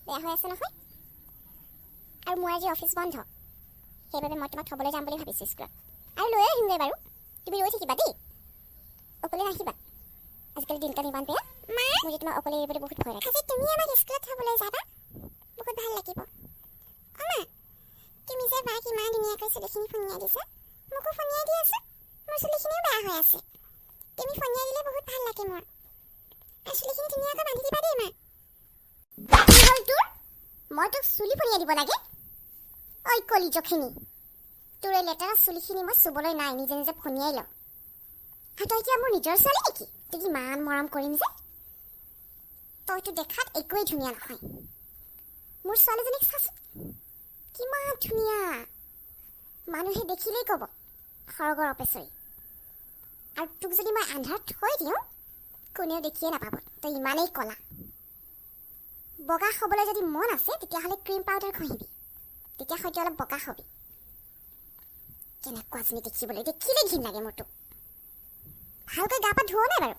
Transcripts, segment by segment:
বেয়া হৈ আছে নহয়। আৰু মোৰ আজি অফিচ বন্ধ, সেইবাবে মই তোমাক থ'বলৈ যাম বুলি ভাবিছোঁ স্কুলত আৰু লৈ আহিমগৈ বাৰু। তুমি ৰৈ থাকিবা দেই, অকলে নাহিবা। আজিকালি দিনকাল ইমান বেয়া, মোৰ যে তোমাক অকলে এৰিবলৈ বহুত ভয় লাগে। আজি তুমি আমাক স্কুলত থ'বলৈ যাবা, বহুত ভাল লাগিব। অ মা, তুমি যে বাক ইমান ধুনীয়াকৈ চুলিখিনি ফণিয়াই দিছা, মোকো ফণিয়াই দিয়াচোন। মোৰ চুলিখিনিও বেয়া হৈ আছে। তুমি ফণিয়াই দিলে বহুত ভাল লাগে মোৰ। আৰু চুলিখিনি ধুনীয়াকৈ বান্ধি দিবা দেই মা। কি হ'ল তোৰ? মই তোক চুলি ফণিয়াই দিব লাগে? ঐ কলি জখিনি, তোৰ এই লেতেৰা চুলিখিনি মই চুবলৈ নাই, নিজে নিজে ফণিয়াই ল। আৰু তই এতিয়া মোৰ নিজৰ ছোৱালী নেকি? তোক ইমান মৰম কৰিম যে? তইতো দেখাত একোৱেই ধুনীয়া নহয়। মোৰ ছোৱালীজনীক চাচোন, কিমান ধুনীয়া। মানুহে দেখিলেই ক'ব সৰগৰ অপেচৰী। আৰু তোক যদি মই আন্ধাৰত থৈ দিওঁ, কোনেও দেখিয়ে নাপাব, তই ইমানেই কলা। বগা হ'বলৈ যদি মন আছে, তেতিয়াহ'লে ক্ৰীম পাউডাৰ ঘঁহিবি, তেতিয়া হয়তো অলপ বগা হ'বি। কেনেকুৱাজনী দেখিবলৈ, দেখিলেই ঘিণ লাগে মোৰ তোক। ভালকৈ গা পা ধোৱা নাই বাৰু?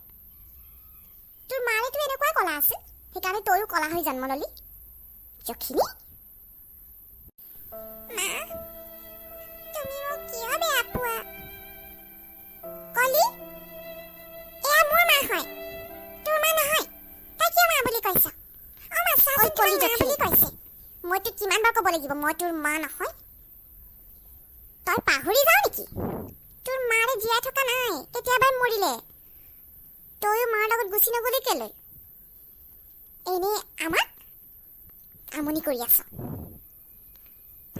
তোৰ মাৰেতো এনেকুৱাই কলা আছিল, সেইকাৰণে তয়ো কলা হৈ জন্ম ললি, যখিনী। মা, তুমি মোক কিয় বেয়া পোৱা? কলি, এয়া মোৰ মা হয়, তোৰ মা নহয়। তই কিয় মা বুলি কৈছ? অ মা, ঐ চাচোন, কলি তোমাক মা যখিনী, বুলি কৈছে। মই তোক কিমান বাৰ ক'ব লাগিব, মই তোৰ মা নহয়? তই পাহৰি যাৱ নেকি? তোৰ মাৰে জীয়াই থকা নাই, কেতিয়াবাই মৰিলে। তয়ো মাৰ লগত গুচি নগ'লি কেলৈ? এনেই আমাক আমনি কৰি আছ।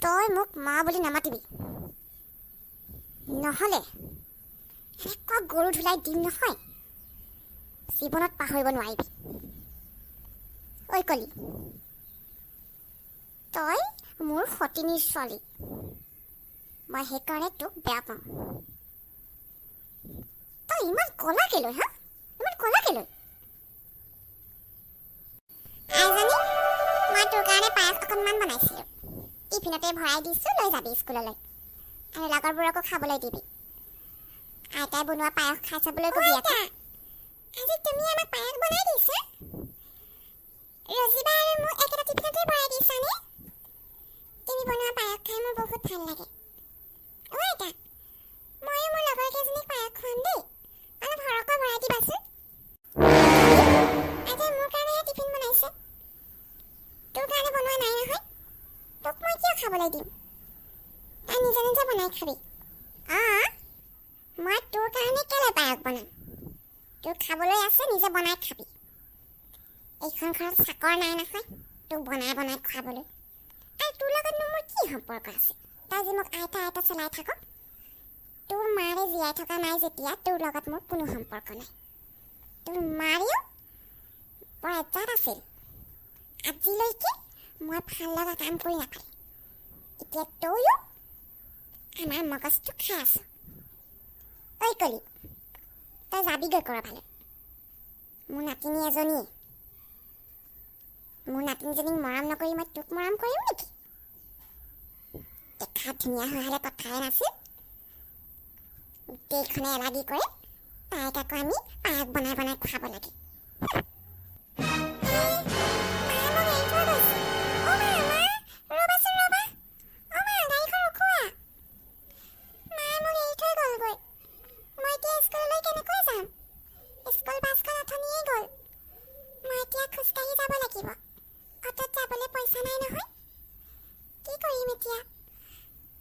তই মোক মা বুলি নামাতিবি, নহ'লে এনেকুৱা গৰু ধুলাই দিম নহয়, জীৱনত পাহৰিব নোৱাৰিবি। ঐ কলি, তই মোৰ সতিনীৰ ছোৱালী, মই সেইকাৰণে তোক বেয়া পাওঁ। তই ইমান কলা কেলৈ হা? ইমান কলা কেলৈ? আইজনী, মই তোৰ কাৰণে পায়স অকণমান বনাইছিলোঁ। টিফিনতে ভৰাই দিছোঁ, লৈ যাবি স্কুললৈ আৰু লগৰবোৰকো খাবলৈ দিবি। আইতাই বনোৱা পায়স খাই চাবলৈ কবি আকৌ। আজি তুমি আমাক পায়স বনাই দিছা? ৰজিবা আৰু মোক একেটা টিফিনতে ভৰাই দিছানে? তুমি বনোৱা পায়স খাই মোৰ বহুত ভাল লাগে। অ আইতা, ময়ো মোৰ লগৰ কেইজনীক পায়স খুৱাম দেই, অলপ সৰহকৈ ভৰাই দিবাচোন। আইতাই মোৰ কাৰণেহে টিফিন বনাইছে, তোৰ কাৰণে বনোৱা নাই নহয়। তোক মই কিয় খাবলৈ দিম? তই নিজে নিজে বনাই খাবি। অঁ, মই তোৰ কাৰণে কেলৈ পায়স বনাম? তোৰ খাবলৈ আছে, নিজে বনাই খাবি। এইখন ঘৰত চাকৰ নাই নহয় তোক বনাই বনাই খুৱাবলৈ। আৰু তোৰ লগতনো মোৰ কি সম্পৰ্ক আছে, তই যে মোক আইতা আইতা চলাই থাক? তোৰ মাৰে জীয়াই থকা নাই যেতিয়া তোৰ লগত মোৰ কোনো সম্পৰ্ক নাই। তোৰ মাৰেও বৰ এজাত আছিল, আজিলৈকে মই ভাল লগা কাম কৰি নাপালে। এতিয়া তয়ো আমাৰ মগজটো খাই আছ। ঐ কলি, তই যাবিগৈ ক'ৰবালৈ। মোৰ নাতিনী এজনীয়ে, মোৰ নাতিনীজনীক মৰম নকৰি মই তোক মৰম কৰিম নেকি? দেখাত ধুনীয়া হোৱা হ'লে কথাই নাছিল। গোটেইখনে এলাগি কৰে, তাইক আকৌ আমি পায়স বনাই বনাই খুৱাব লাগে। মায়ে মোক এৰি থৈ গৈছে। অ মা, মা, ৰ'বাচোন, ৰ'বা। অ মা, গাড়ীখন ৰখোৱা। মায়ে মোক এৰি থৈ গ'লগৈ। মই এতিয়া স্কুললৈ কেনেকৈ যাম? স্কুল বাছখন অথনিয়েই গ'ল। মই এতিয়া খোজকাঢ়ি যাব লাগিব। অট'ত যাবলৈ পইচা নাই নহয়। কি কৰিম এতিয়া?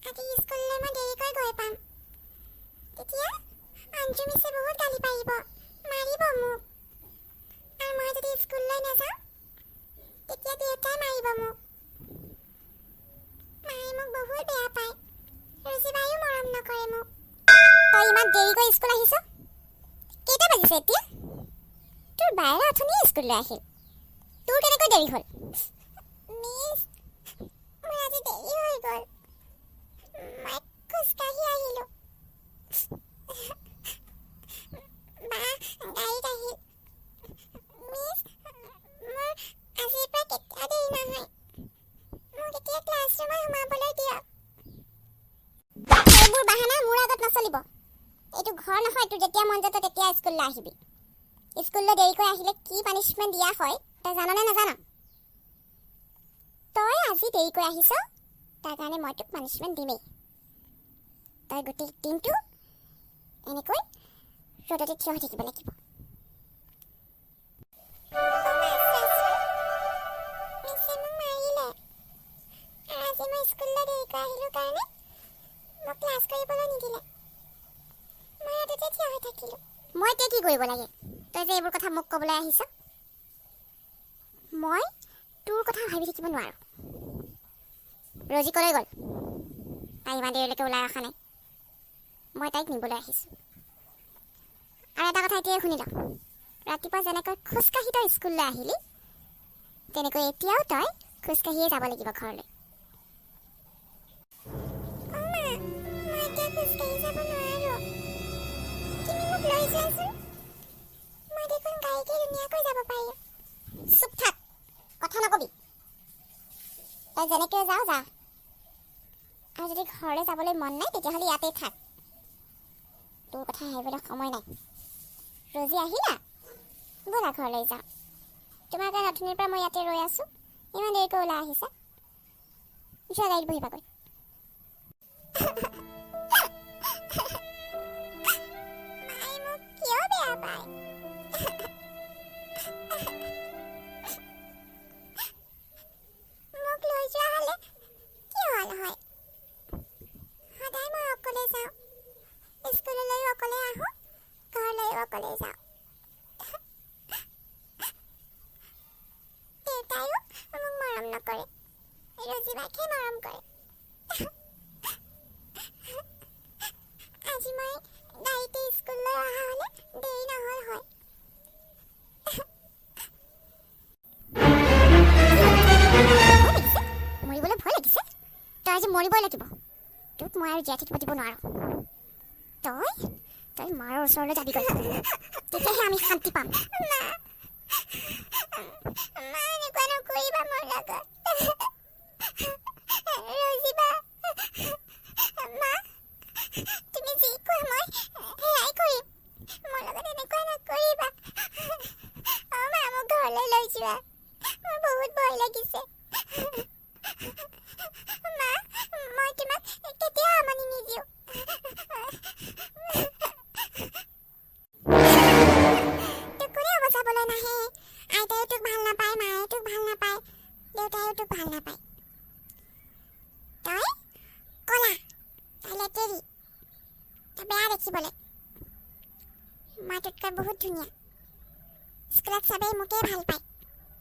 আজি স্কুললৈ মই দেৰিকৈ গৈ পাম। তেতিয়া অঞ্জু মিছে বহুত গালি পাৰিব, মাৰিব মোক। আৰু মই যদি স্কুললৈ নাযাওঁ, তেতিয়া দেউতাই মাৰিব মোক। মায়ে মোক বহুত বেয়া পায়। ৰুচিবায়ো মৰম নকৰে মোক। তই ইমান দেৰিকৈ স্কুল আহিছ, কেইটা বাজিছে এতিয়া? তোৰ বায়েৰে অথনিয়ে স্কুললৈ আহিল, তোৰ কেনেকৈ দেৰি হ'ল? মিছ, মোৰ আজি দেৰি হৈ গ'ল। মই খোজকাঢ়ি আহিলোঁ। বা গাড়ীত আহিল। মিছ, মোৰ আজিৰ পৰা কেতিয়াও দেৰি নহয়। মোক এতিয়া ক্লাছৰুমত সোমাবলৈ দিয়ক। এইবোৰ বাহানা মোৰ আগত নচলিব। এইটো ঘৰ নহয়, তোৰ যেতিয়া মন যাব তেতিয়া স্কুললৈ আহিবি। স্কুললৈ দেৰিকৈ আহিলে কি পানিছমেণ্ট দিয়া হয়, তই জাননে নাজান? তই আজি দেৰিকৈ আহিছ, তাৰ কাৰণে মই তোক পানিছমেণ্ট দিমেই। তই গোটেই দিনটো এনেকৈ ৰ'দতে থিয় হৈ থাকিব লাগিব। অ মা, চোৱাচোন, মিছে মোক মাৰিলে আৰু আজি মই স্কুললৈ দেৰিকৈ আহিলোঁ কাৰণে মোক ক্লাছ কৰিবলৈ নিদিলে। মই ৰ'দতে থিয় হৈ থাকিলোঁ। মই এতিয়া কি কৰিব লাগে? তই যে এইবোৰ কথা মোক ক'বলৈ আহিছ, মই তোৰ কথা ভাবি থাকিব নোৱাৰোঁ। ৰজি কলৈ গ'ল? তাই ইমান দেৰিলৈকে ওলাই অহা নাই। মই তাইক নিবলৈ আহিছোঁ। আৰু এটা কথা এতিয়াই শুনি ল, ৰাতিপুৱা যেনেকৈ খোজকাঢ়ি তই স্কুললৈ আহিলি, তেনেকৈ এতিয়াও তই খোজকাঢ়িয়ে যাব লাগিব ঘৰলৈ। অ মা, মই এতিয়া খোজকাঢ়ি যাব নোৱাৰোঁ। তুমি মোক লৈ যোৱাচোন। মই দেখোন গাড়ীতে ধুনীয়াকৈ যাব পাৰিম। চুপ থাক, কথা নকবি। তই যেনেকৈ যাৱ যা, আৰু যদি ঘৰলৈ যাবলৈ মন নাই, তেতিয়াহ'লে ইয়াতেই থাক। তোৰ কথা ভাবিবলৈ সময় নাই। ৰজি আহিলা? ব'লা ঘৰলৈ যাওঁ। তোমাৰ কাৰণে অথনিৰ পৰা মই ইয়াতে ৰৈ আছোঁ। ইমান দেৰিকৈ ওলাই আহিছা। যোৱা, গাড়ীত বহিবাগৈ। মায়ে মোক কিয় বেয়া পায়? মোক লৈ যোৱা হ'লে কি হ'ল হয়? সদায় মই অকলে যাওঁ, স্কুললৈও অকলে আহোঁ, ঘৰলৈও অকলে যাওঁ। দেউতায়ো মোক মৰম নকৰে, ৰজিবাকহে মৰম কৰে। আজি মই গাড়ীতে স্কুললৈ অহা হ'লে দেৰি নহ'ল হয়। ভয় লাগিছে? মৰিবলৈ ভয় লাগিছে? তই আজি মৰিবই লাগিব। তোক মই আৰু জীয়াই থাকিব দিব নোৱাৰোঁ। তই মাৰৰ ওচৰলৈ যাবিগৈ, তেতিয়াহে আমি শান্তি পাম। মা, মা, এনেকুৱা নকৰিবা মোৰ লগত। ৰজিবা মা, তুমি যি কোৱা মই সেয়াই কৰিম। মোৰ লগত এনেকুৱা নকৰিবা। অ মা, মোক ঘৰলৈ লৈ যোৱা। মোৰ বহুত ভয় লাগিছে। মা, মই তোমাক কেতিয়াও আমনি নিদিওঁ। তোক কোনেও বচাবলৈ নাহে। আইতায়ো তোক ভাল নাপায়, মায়েও তোক ভাল নাপায়, দেউতায়ো তোক ভাল নাপায়। তই কলা, তই লেতেৰি, তই বেয়া দেখিবলৈ। মই তোতকৈ বহুত ধুনীয়া। স্কুলত চবেই মোকেই ভাল পায়,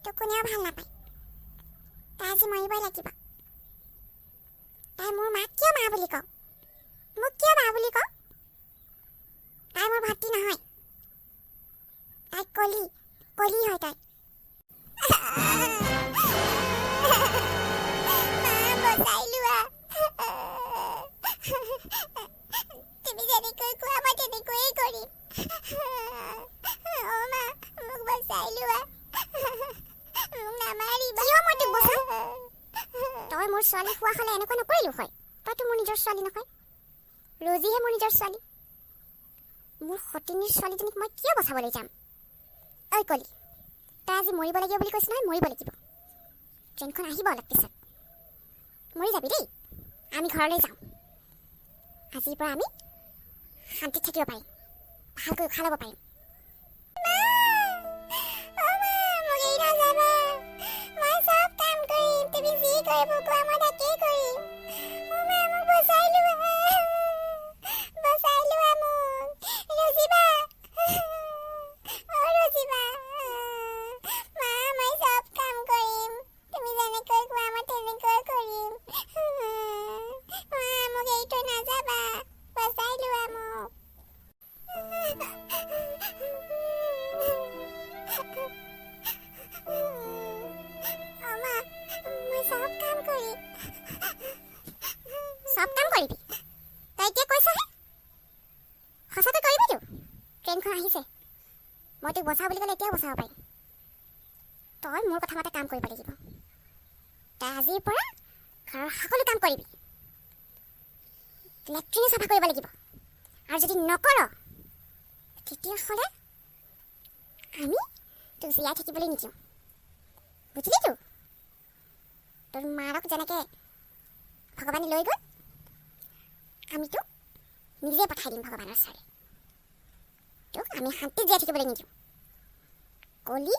তোক কোনেও ভাল নাপায়। তই আজি মৰিবই লাগিব। তই মোৰ মাক কিয় মা বুলি কওঁ? মোক কিয় মা বুলি কওঁ? তাই মোৰ ভাতৃ নহয়। তাই কলি কলি হয় তাই। মা, বচাই লোৱা। তুমি যেনেকৈ কোৱা মই তেনেকৈয়ে কৰিম। অ মা, মোক বচাই লোৱা, মোক নামাৰিবা। কিয় মই তোক বচাম? তই মোৰ ছোৱালী হোৱা হ'লে এনেকুৱা নকৰিলো হয়। তইতো মোৰ নিজৰ ছোৱালী নহয়, ৰজিহে মোৰ নিজৰ ছোৱালী। মোৰ সতিনীৰ ছোৱালীজনীক মই কিয় বচাবলৈ যাম? ঐ কলি, তই আজি মৰিব লাগিব বুলি কৈছো নহয়, মৰিব লাগিব। ট্ৰেইনখন আহিব অলপ পিছত, মৰি যাবি দেই। আমি ঘৰলৈ যাওঁ। আজিৰ পৰা আমি শান্তিত থাকিব পাৰিম, ভালকৈ উশাহ ল'ব পাৰিম। অ মা, মোক এৰি নাযাবা। মই চব কাম কৰিম। তুমি যি কৰিব কোৱা মই তাকেই কৰিম। অ মা, মোক বচাই লোৱা, বচাই লোৱা মোক। ৰজিবা, অ ৰজিবা মা, মই চব কাম কৰিম। তুমি যেনেকৈ কোৱা মই তেনেকৈ কৰিম। মা, মোক এৰি থৈ নাযাবা, বচাই লোৱা মোক। অ মা, মই চব কাম কৰিম। চব কাম কৰিবি? তই এতিয়া কৈছহে, সঁচাকৈ কৰিবিতো? ট্ৰেইনখন আহিছে। মই তোক বচাওঁ বুলি ক'লে এতিয়াও বচাব পাৰিম। তই মোৰ কথা মতে কাম কৰিব লাগিব। তই আজিৰ পৰা ঘৰৰ সকলো কাম কৰিবি, লেট্ৰিনো চাফা কৰিব লাগিব। আৰু যদি নকৰ, তেতিয়াহ'লে আমি তোক জীয়াই থাকিবলৈ নিদিওঁ, বুজিলিতো? তোৰ মাৰক যেনেকৈ ভগৱানে লৈ গ'ল, আমি তোক নিজে পঠাই দিম ভগৱানৰ ওচৰলৈ। তোক আমি শান্তিত জীয়াই থাকিবলৈ নিদিওঁ। কলি